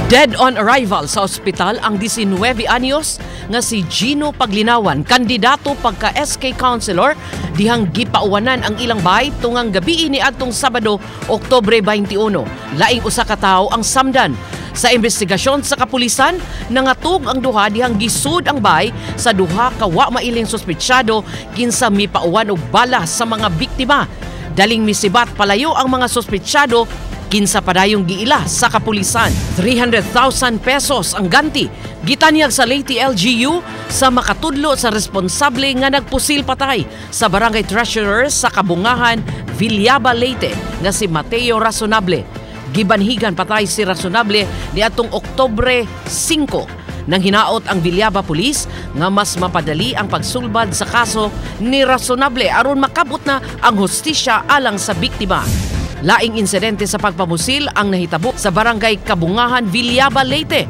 Dead on arrival sa ospital ang 19 anyos nga si Gino Paglinawan, kandidato pagka SK Councilor, dihang gipauwanan ang ilang bahay tungang gabi ni adtong Sabado, Oktubre 21. Laing usa ka tawo ang samdan. Sa investigasyon sa kapulisan, nangatug ang duha dihang gisud ang bahay sa duha ka wa mailing suspetsado kinsa mipauwan og bala sa mga biktima. Daling misibat palayo ang mga suspetsado kinsa padayong giila sa kapulisan. 300,000 pesos ang ganti gitanyag sa Leyte LGU sa makatudlo sa responsable nga nagpusil patay sa barangay treasurer sa Kabungahan, Villaba, Leyte nga si Mateo Rasonable. Gibanhigan patay si Rasonable niadtong Oktubre 5. Nang hinaot ang Villaba Police nga mas mapadali ang pagsulbad sa kaso ni Rasonable aron makabot na ang hustisya alang sa biktima. Laing insidente sa pagpamusil ang nahitabo sa barangay Kabungahan, Villaba, Leyte.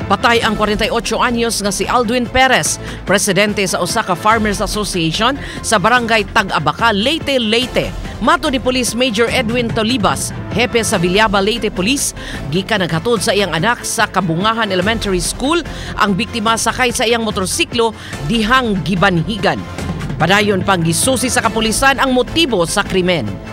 Patay ang 48 anyos nga si Aldwin Perez, presidente sa usa ka Farmers Association sa barangay Tag-Abaca, Leyte, Leyte. Mato ni Police Major Edwin Tolibas, hepe sa Villaba Leyte Police, gikan naghatod sa iyang anak sa Kabungahan Elementary School ang biktima sakay sa iyang motorsiklo dihang gibanhigan. Padayon pang gisusi sa kapulisan ang motibo sa krimen.